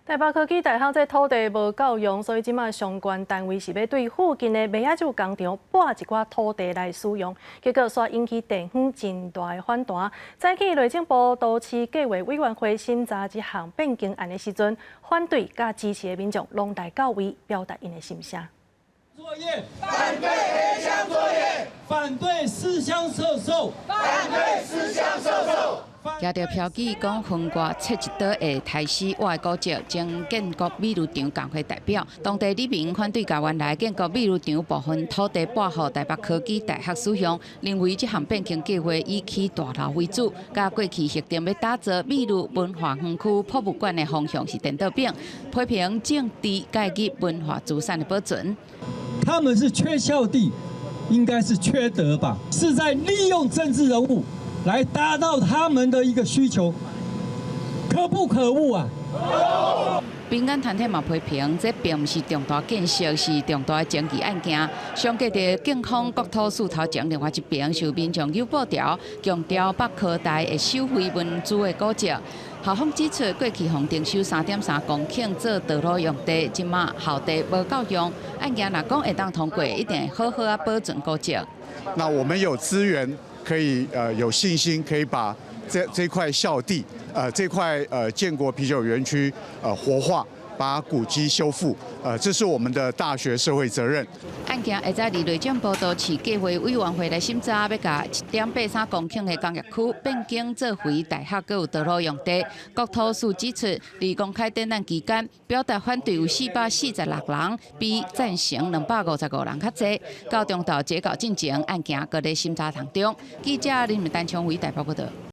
台北科技大學這土地無夠用，所以這馬相關單位是欲對附近的麥仔酒工場撥一寡土地來使用，結果煞引起地方真大的反彈。早起內政部都市計劃委員會審查這項變更案的時陣，反對佮支持的民眾攏來到位，表達𪜶的心聲。作業，反對黑箱作業，反對私相授受，反對私相授受。舉著標語講分割切一刀會刣死我的古蹟，前建國美女場工會代表，當地里民反對共原來建國美女場部分土地撥予台北科技大學使用，認為這項變更計劃以起大樓為主，佮過去核定欲打造美女文化園區博物館的方向是顛倒反，批評政治介入文化資產的保存。他們是缺校地，應該是缺德吧？是在利用政治人物來達到他們的一個需求，可不可惡啊？民間團體嘛批評，這並毋是重大建設，是重大的爭議案件。相隔佇警方國土署頭前，另外一邊受民眾有布條，強調北科大會收回文資的古蹟。校方指出，過去予徵收3.3公頃做道路用地，這馬校地無夠用，案件若講會當通過，一定會好好仔保存古蹟。那我們有資源，可以有信心，可以把這塊校地，這塊建國啤酒園區活化，把古蹟修復，這是我們的大學社會責任。案件會再佇內政部都市計劃委員會來審查，欲共1.83公頃的工業區變更做為大學閣有道路用地。國土署指出，佇公開展覽期間，表達反對有446人，比贊成255人較濟。到中晝截稿進前，案件閣咧審查當中。記者林單昌偉台北報道。